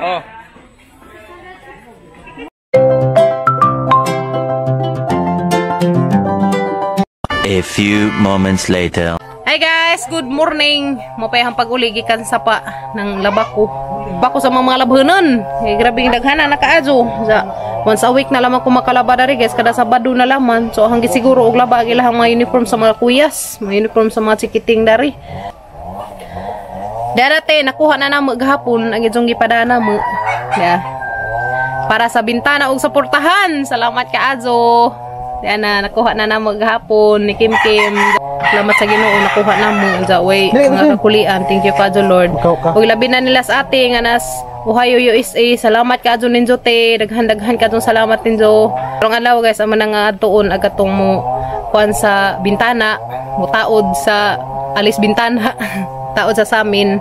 Oh. A few moments later. Hi guys, good morning. Mapayahang pag-uli gikan sa pa ng laba ko. Bako sa mga labhanon. Eh, grabe yung daghana nakaadyo. Sa once a week na lamang ko makalaba dari guys, kada Sabado na laman. So hanggi siguro og laba ang ilahang mga uniform sa mga kuyas, mga uniform sa mga chikiting dari. Darate nakuha na namo gahapon ang inyong gipadana mo. Yeah. Para sa bintana ug sa portahan. Salamat kaazo. Diyan na nakuha na namo gahapon ni Kim Kim. Salamat sa Ginoo nakuha namo unsa way mga kakulian. Thank you kaazo Lord. Ug labi na nila sa ate nga nas Ohio USA. Salamat kaazo ninyo te. Daghan-daghan kaadtong salamat ninyo. Karong adlaw guys amo na nga adtuon agatong mo kuan sa bintana, mutaod sa alis bintana. Taod sa samin.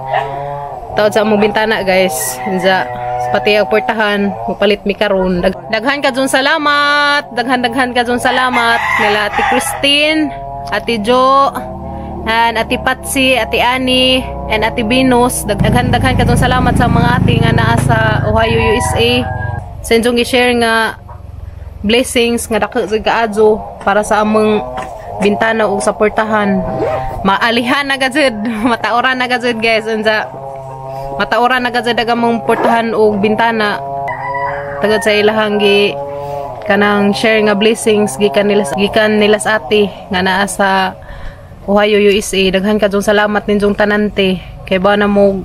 Taod sa among bintana guys. Unsa pati ang portahan, mupalit mi karon. Daghan ka dun salamat. Daghan-daghan ka dun salamat nila Ate Christine, Ate Jo, and Ate Patsy, Ate Annie, and Ate Venus. Daghan-daghan ka dun salamat sa mga ate nga naa sa Ohio, USA. Sa inyong i-share nga blessings nga dako sa kaadyo para sa among bintana ug sa portahan. Maalihan na gajud, mataoran na gajud guys. Unsa mataoran na gajud ang among portahan ug bintana. Tagad sa ilahang gi kanang share nga blessings gikan nila sa ate nga naa sa Ohio, USA. Daghan ka salamat ninyong tanante. Kay ba na mo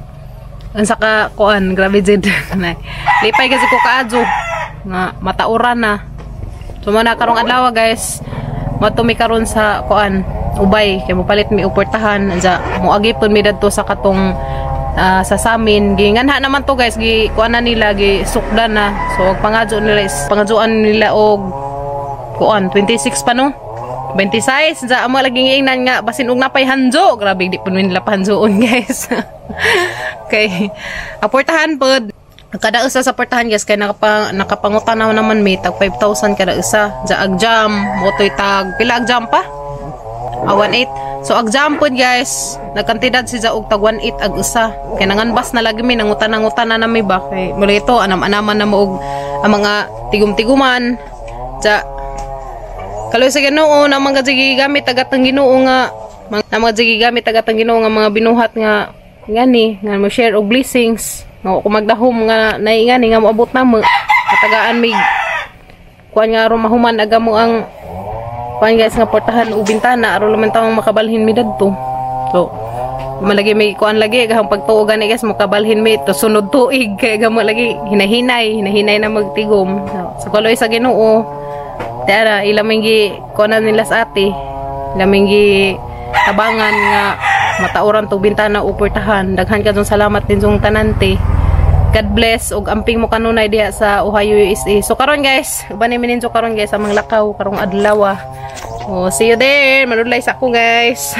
unsa ka kuan, grabe jud. Lipay kasi ko kaadyo nga mataoran na. So mo na karong adlaw guys, matumi karon sa kuan ubay kay mopalit mi og portahan. Ansa moagi pud mi dadto sa katong sa samin. Ginganha naman to guys, gi kuan na nila, gi sukdan na. So og pangadyo nila is pangadyoan nila og kuan 26 pa no, 26. Ansa amo lagi giingnan nga basin og napay hanjo. Grabe di pud nila pahanjoon guys. Kay ang portahan pud kada usa sa portahan guys kay nakapangutan na naman mi tag 5,000 kada usa. Ja ag jam motoy tag pila ag jam pa? 1.8. So ag jam pud guys, nagkantidad si ja og tag 1.8 ag usa. Kay nanganbas na lagi mi, nangutan-nangutan na nami ba kay muli ito anam-anaman na mo og ang mga tigum-tiguman. Ja kaloy sa Ginoo na mga gigamit agat ang Ginoo nga mga gigamit agat ang Ginoo nga mga binuhat nga ngani nga mo share og blessings. Nga ako magdahom nga naingani nga moabot na mo. Katagaan mig kuan nga aron mahuman aga mo ang kuan guys nga portahan ug bintana aron man tawong makabalhin mi dadto. So malagi may kuan lagi gahang pagtuo gani guys mokabalhin mi to sunod tuig kay gamo lagi hinahinay hinahinay na magtigom. So kaloy sa Ginoo tiara ilaming gi kuan nila sa ate, ilaming gi tabangan nga matauran tog bintana o portahan. Daghan ka dong salamat ninyong tanante. God bless ug amping mo kanunay diha sa Ohio, USA. So karon guys, uban ni ninyo karon guys amang lakaw karong adlaw. Oh, see you there. Manudlay sa ako guys.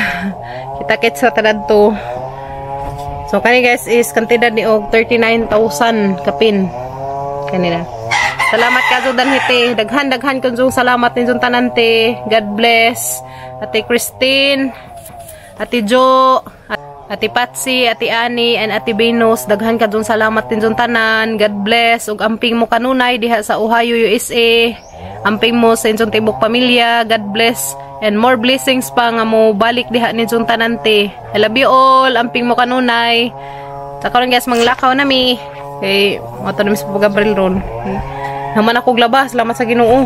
Kita-kits sa tadto. So kani guys is kantidad ni og 39,000 kapin kanila. Salamat ka danhite. Daghan-daghan kun salamat ninyong tanante. God bless. Ate Christine, Ate Jo, Ate Patsy, Ate Annie, and Ate Venus. Daghan ka dun salamat din dun tanan. God bless. Ug amping mo kanunay diha sa Ohio, USA. Amping mo sa inyong tibok pamilya. God bless. And more blessings pa nga mo balik diha ninyong tanante. I love you all. Amping mo kanunay. Sa karon guys, manglakaw na mi. Kay mato na mi sa Gabriel ron. Naman ako glaba. Salamat sa Ginoo.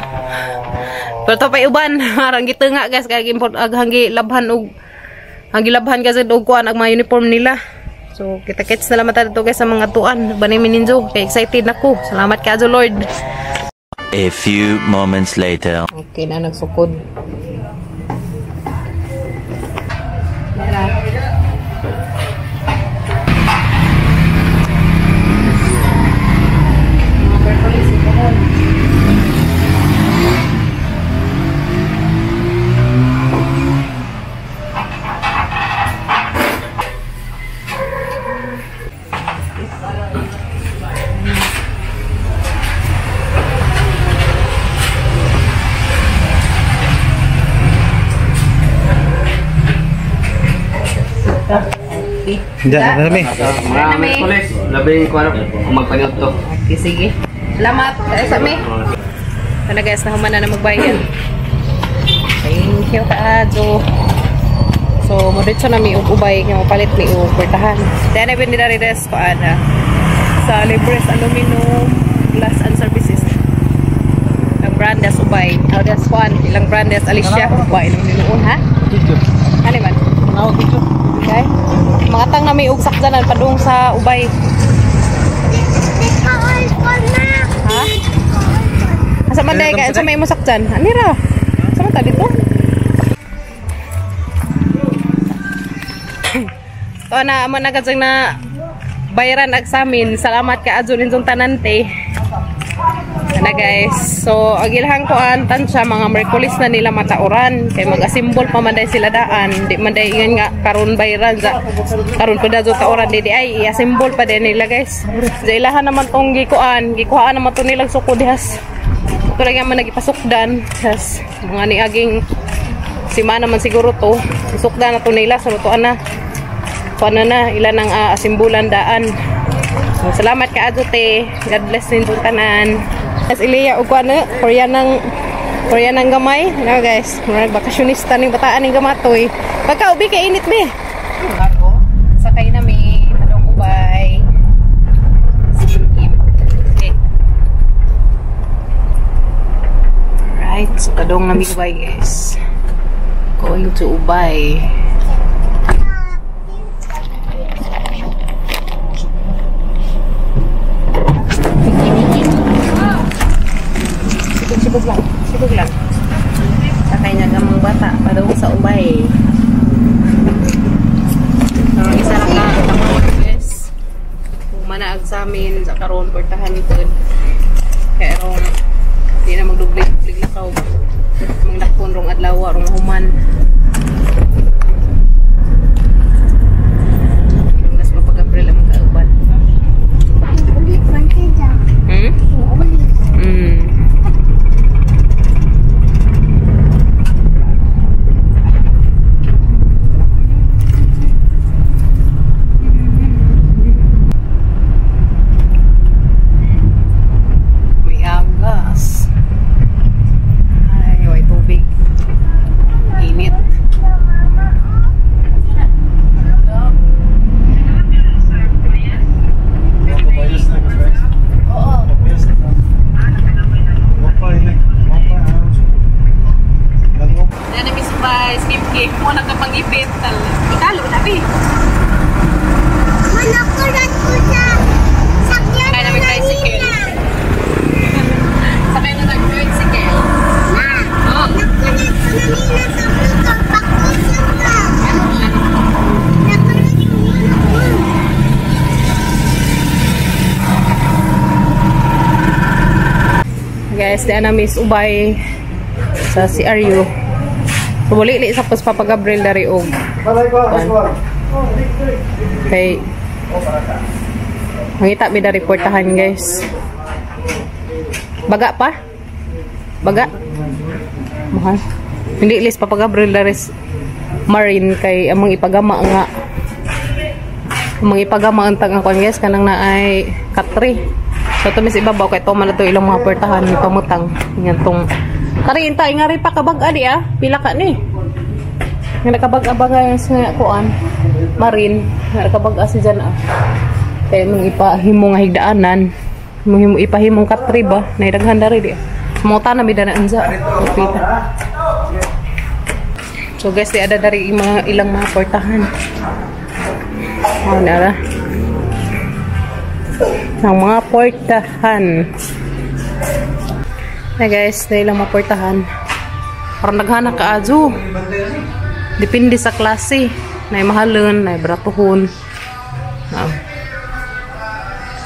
Pero to pa'y uban. Harang gitunga guys. Kaya hanggi labhan og ang gilabhan kasi og kuan ang mga uniform nila. So kita-kits na lang dito guys sa mga tuan. Bani mi ninyo kay excited na ko. Salamat kaayo Lord. A few moments later. Okay na nagsukod. Diyan kami. Mga Merkules, labing ko ano, kung magpanyot to. Okay, sige. Salamat. Sa mi. Ano guys, nahuman na magbayad. Thank you kaayo. So, mo-diretso na mi og ubay nga mapalit mi og portahan. Then I nila res ko ana sa Libres Aluminum Glass and Services. Ang brand das ubay. How das kuan, ilang brand das Alicia ubay nang ninuon ha? Ano man? Okay. Mangatang na mi og sakdanan padung sa ubay. Ha? Asa man day ka? Sa may mo sakdan? Ani ra? Sa man ta dito? To na amo na kadyang na bayaran ag samin. Salamat ka adyo ninyong tanante. Ana guys. So ang ilahang kuan tansya mga Merkulis na nila matauran kay mag-assemble pa man day sila daan. Di man day ingon nga karon bayaran sa karon pa daw tauran di ay i-assemble pa din nila guys. Sa ilahan naman tong gikuan, gikuhaan naman to nilang suko dihas. Ito lang man nagipasukdan. Has mga niaging simana man siguro to. Sukdan na to nila so lutuan na. Kuan na ilan ang asimbulan daan. So, salamat ka adyo te. God bless ninyong tanan. As Ilya og kuan Korean ng gamay. Ano guys, murag bakasyonista ning bataan ning gamatoy. Pagka ubi kay init be. Sakay na mi padong ubay. Kim. Okay. Right, so kadong na mi ubay guys. Going to ubay. Sibog lang. Sibog lang. Sakay niya gamang bata padung sa ubay. So, isa lang ka guys. Humanaag sa amin sa karon portahan pod. Kaya rong di na magdublig-dublig lakaw. Manglakon rong adlaw rong human. Mas mapag-Abril ang kauban. Hmm? Hmm. May agas. Ay, may tubig. Init. Yan ang misubay, skip cake. Mo nagkapangipit. Italo na, bi. Manakulat ko sa sakyan Kaya namin tricycle. Sakay na nag-tricycle. Ma, Oh. nakulat ko na nila sa motor. Pakusyon ka. Ano man? Nakulat ko nila ko. Guys, di na miss ubay sa CRU. So, muli sa pos Papa Gabriel dari og. Kay mangita mi dari portahan guys. Baga pa? Baga? Mahal. Hindi lis Papa Gabriel dari Marine kay among ipagama nga. Among ipagama ang tang kuan guys kanang naay katri. So tumis ibabaw kay tuman na to ilang mga portahan ni pamutang ngan tong tari inta ingari pa kabag ali ah pila ka ni. Nga nakabag-abag guys nga kuan Marine nga nakabag si dyan ah. Kay mong ipahimo nga higdaanan, mong ipahimong katri ba naidaghan dari di. Mota na bida na anza. Pita. So guys, di ada dari mga ilang mga portahan. Oh, nara. Ang mga portahan. Na guys, na ilang mga portahan. Parang naghana ka adyo. Depende sa klase. Nay mahalon, nay bratuhon.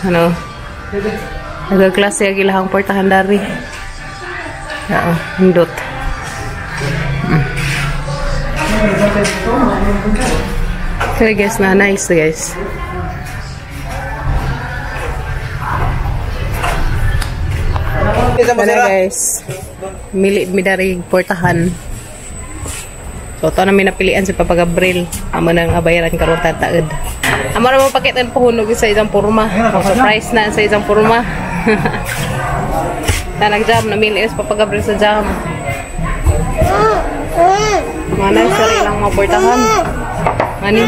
Ano? Nagklase ang ilahang portahan dari. Oo, hindot. Okay guys, na nice guys. Ano guys, mili mi dari portahan. So to na mi napilian si Papa Gabriel. Amo nang abayaran karon tataed. Amo ra mo pakitan puhunog sa isang porma. Surprise na sa isang porma. Tanag jam namili si Papa Gabriel sa jam. Mana sa ilang mga portahan. Manin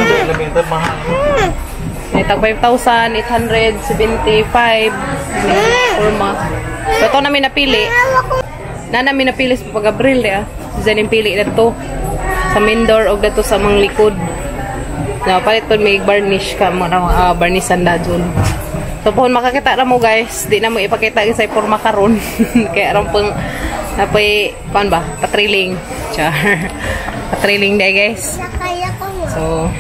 may tag 5,875 forma. So ito namin napili. Na namin napili sa Papa Gabriel ya. Diyan yung pili na to. Sa main door o dato sa mga likod. Na palit po may varnish ka mga varnishan da dyan. So pohon makakita ra mo guys, di na mo ipakita sa porma karon. Kaya ron pong napay kuan ba? Patriling. Char. Patriling day guys. So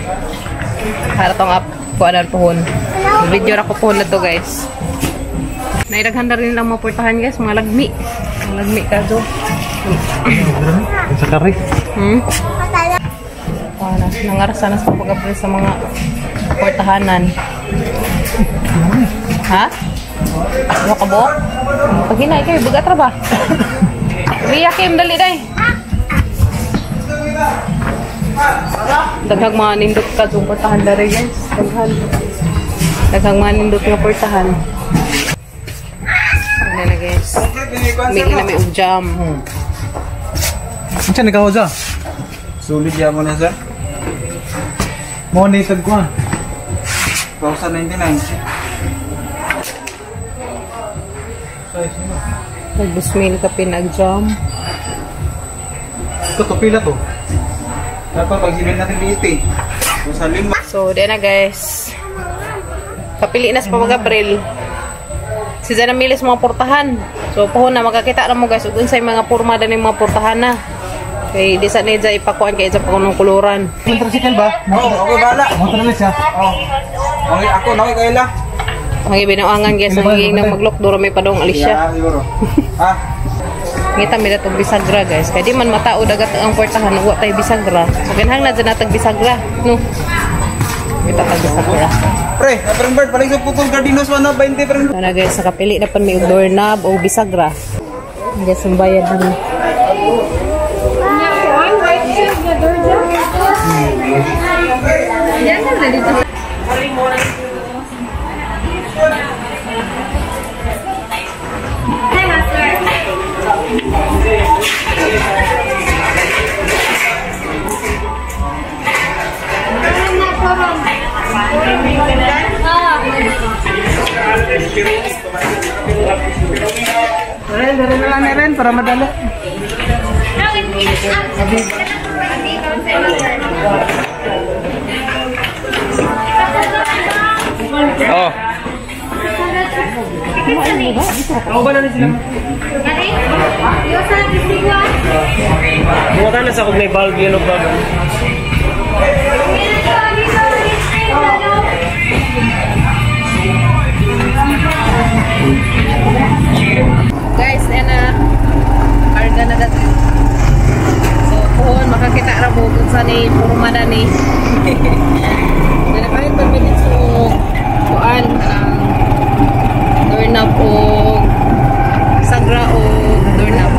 para tong up kuan pohon. Video ra ko pohon na to guys. Nairaghan na rin lang mga portahan guys, mga lagmi. Mga lagmi ka do. Sa kari. Wala, nangarasa na sa Papa Gabriel sa mga portahanan. Ha? Ano ka buok? Paghinay kayo, bugat ra ba? Ria Kim, dali day. Daghang mga nindot ka yung portahan dere guys. Daghan. Daghang mga nindot nga portahan. Ano na guys. Mili na may og jam. Unsa ni kahoja? Sulit ya mo na sir. Mo ni tag kuan. 2099. Nagbusmil ka pinag-jam. Ito to pila to. Dapat pag-sibin natin dito eh. Sa lima. So, di na guys. Kapili na sa Papa Gabriel. Si Zana milis mga portahan. So, pohon na makakita na mo guys. Ug unsay mga porma na mga portahan na. Kay di sa nidya ipakuan kay sa pakunong kuluran. Motorcycle ba? Oo, ako bala. Motor na siya. Oh. Okay, ako na kay la. Ang ibinuangan guys, ang higing ng maglok duro may padong alis siya. Yeah, siguro. Ah. Ngita mi datong bisagra guys. Kay di man matao dagat ang portahan wa tay bisagra. So kinahanglan na dyan natag bisagra, no. Ngita tag bisagra. Pre, apreng bird paling sa putol gardinos 1 20 pre. Ana guys, nakapili na pan may og doorknob o bisagra. Guys, ang bayad na. Ren, ren na lang ren para madali. Oh. Buka na sa kung may valve yun o bago. Guys, ayan na. Karga na dati. So, pohon, makakita ra mo kung saan ni purma na ni. Nanapalit pa minutes so, kuan, ang doorknob o sagra o doorknob.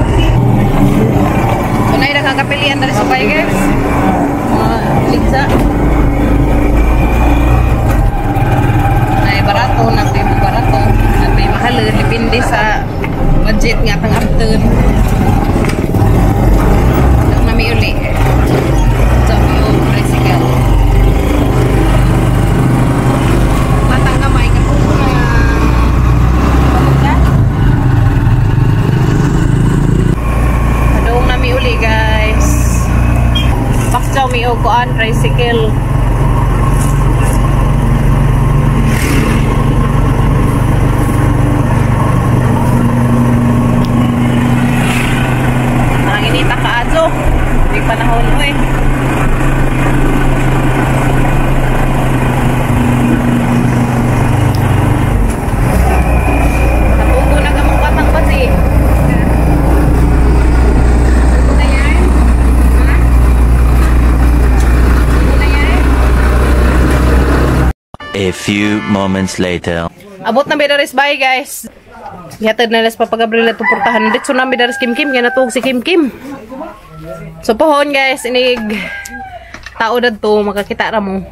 So, na nakakapilian na rin sa bahay, guys. Mga ligsa. Ay, barato, na may barato, na may mahal, depende sa budget nga pang after. Doon na may uli. So, yung tricycle. Batang kamay, katuto na. Padung na may uli, guys. Pakchaw may uguan, tricycle. Parang inita ka ato. Hindi panahon mo eh. Natugo na kamong batang pati. Ano na yan? Ha? Ano na yan? A few moments later. Abot na bidaris bye guys. Ihatid na las Papa Gabriel at portahan. Dito na bidaris Kim Kim kaya natuog si Kim Kim. So pohon guys, inig tao dadto makakita ra mo.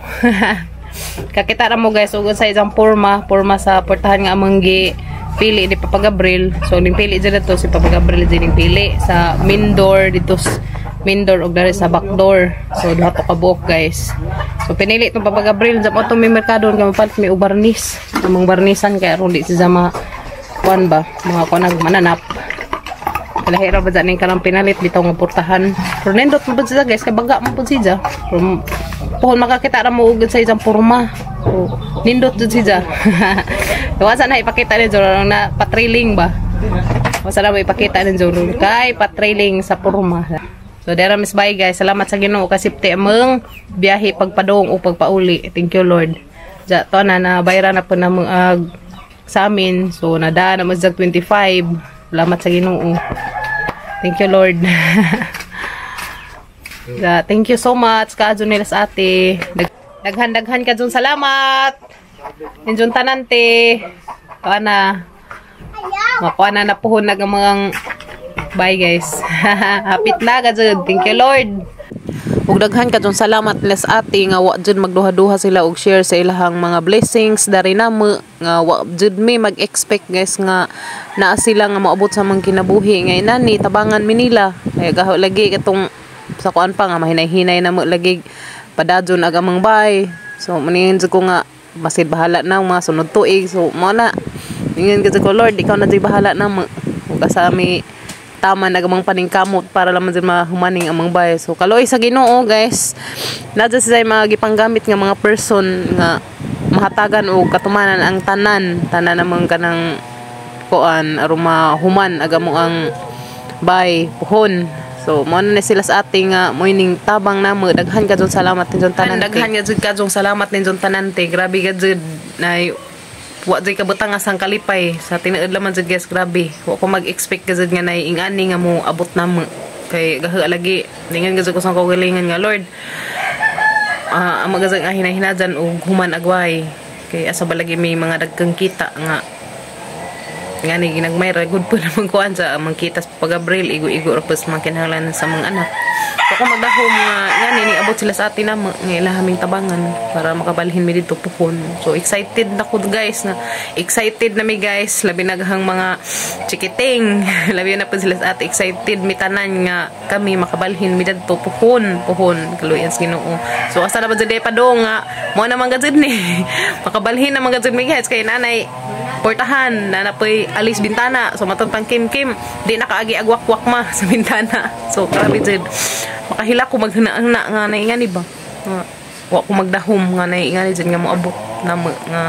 Kakita ra mo guys ug sa isang porma, porma sa portahan nga among gi pili ni Papa Gabriel. So ning pili dyan to si Papa Gabriel din ning pili sa main door dito, main door ug dari sa back door. So duha to ka buok guys. So pinili tong Papa Gabriel sa to may merkado nga mapalit may og barnis. Among barnisan kay aron di siya ma kuan ba, mga kuan nag mananap. Lahi ra ba dyan ning kanang pinalit bitaw nga portahan. Pero nindot mo pud siya guys, kay baga mo pud siya. Pero pohon makakita ra mo og sa isang porma. So, nindot jud siya. Wasa na ipakita ni Joro na patrailing ba. Wasa na mo ipakita ni Joro kay patrailing sa porma. So dera miss bye guys. Salamat sa Ginoo kasi pti among biyahe pagpadong o pagpauli. Thank you Lord. Ja to na na bayra na po na ag sa amin. So nada na mo 25. Salamat sa Ginoo. Thank you Lord. Ja, thank you so much ka nila sa ate. Daghan-daghan ka dun salamat. Ninjon tanante. Kuha na. Makuha na na puhon na ang mga bye guys. Hapit na ka dyan. Thank you Lord. Ug daghan ka dyan salamat nila sa ate nga wa jud magduha-duha sila og share sa ilahang mga blessings dari namo nga wa jud mi mag-expect guys nga naa sila nga moabot sa mga kinabuhi nga inani tabangan mi nila. Kaya gaho lagi katong sa kuan pa nga mahinay-hinay na mo lagi padadyon ag amang bay. So maningon jud ko nga basid bahala na ang mga sunod tuig. So mo na ningon jud ko, Lord, ikaw na jud bahala na mo. Ug asa mi tama na gamang paningkamot para lamang jud mahumaning amang bay. So kaluoy sa Ginoo guys. Naa sila mga gipanggamit nga mga person nga mahatagan og katumanan ang tanan, tanan namang kanang kuan aron mahuman aga mo ang bay puhon. So mo na sila sa ating nga mo ining tabang namo. Daghan ka jud salamat ninjong tanan. Daghan ka jud kajong salamat ninjong tanan te. Grabe ka jud nay wa jud kabutang nga sang kalipay sa tinuod laman jud guys, grabe. Wa ko mag-expect ka jud nga nay ingani nga mo abot namo kay gaha lagi ningan gud ko sa kagalingan nga Lord, ang magazang nga hinahinajan og human agway kay asa ba lagi may mga dagkang kita nga ngani ginagmay ra gud po naman kuan sa amang kita sa Papa Gabriel, igo-igo ra pud sa mga kinahanglanan sa mga anak. So kung magdahom nga ngani ni abot sila sa atin na nga ila haming tabangan para makabalhin mi didto puhon. So excited na ko guys, nga excited na mi guys, labi naghang mga chikiting, labi na po sila sa ate, excited mi tanan nga kami makabalhin mi didto puhon, puhon kaluyan sa Ginoo. So asa na ba jud pa do nga mo na man gud ni makabalhin na man gud mi guys kay nanay portahan na napoy alis bintana. So matod pang Kim Kim di nakaagi agwak-wak ma sa bintana. So grabe jud makahila ko maghuna-huna nga naingani ba nga wa ko magdahom nga naingani jud nga moabot na nga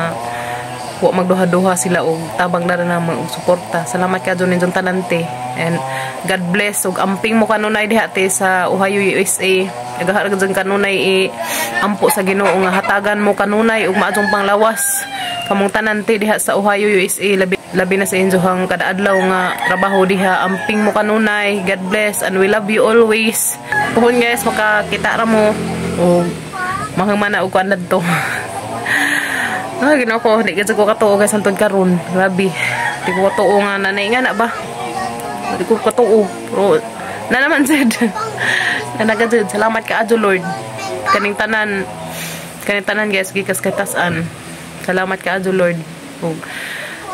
wa magduha-duha sila og tabang na namo og suporta. Salamat ka jud ninyong tanante and God bless ug amping mo kanunay diha te sa Ohio, USA. Nagahara jud kanunay i ampo sa Ginoo nga hatagan mo kanunay ug maadjong panglawas kamong tanan te diha sa Ohio, USA, labi labi na sa inyohang kada adlaw nga trabaho diha. Amping mo kanunay. God bless and we love you always. Puhon guys, makakita ra mo og mahuman na og kuan to. Ay, Ginoo ko, di kasi ko katuo guys hantod karon. Grabe. Di ko katuo nga nanay nga na ba? Di ko katuo. Pero na naman jud. Nanaga jud. Salamat ka adyo Lord. Kaning tanan guys gikas katasan. Salamat ka adyo Lord. Ug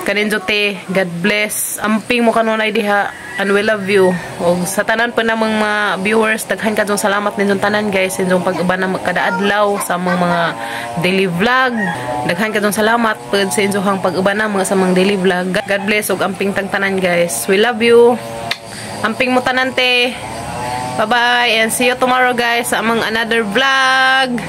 kaninyo te, God bless. Amping mo kanunay diha and we love you. Og sa tanan po namang mga viewers, daghan ka salamat ninyong tanan guys, inyong pag-uban na kada adlaw sa among mga daily vlog. Daghan ka salamat pud sa inyong pag-uban na mga sa mga daily vlog. God bless ug amping tang tanan guys. We love you. Amping mo tanan te. Bye-bye and see you tomorrow guys sa among another vlog.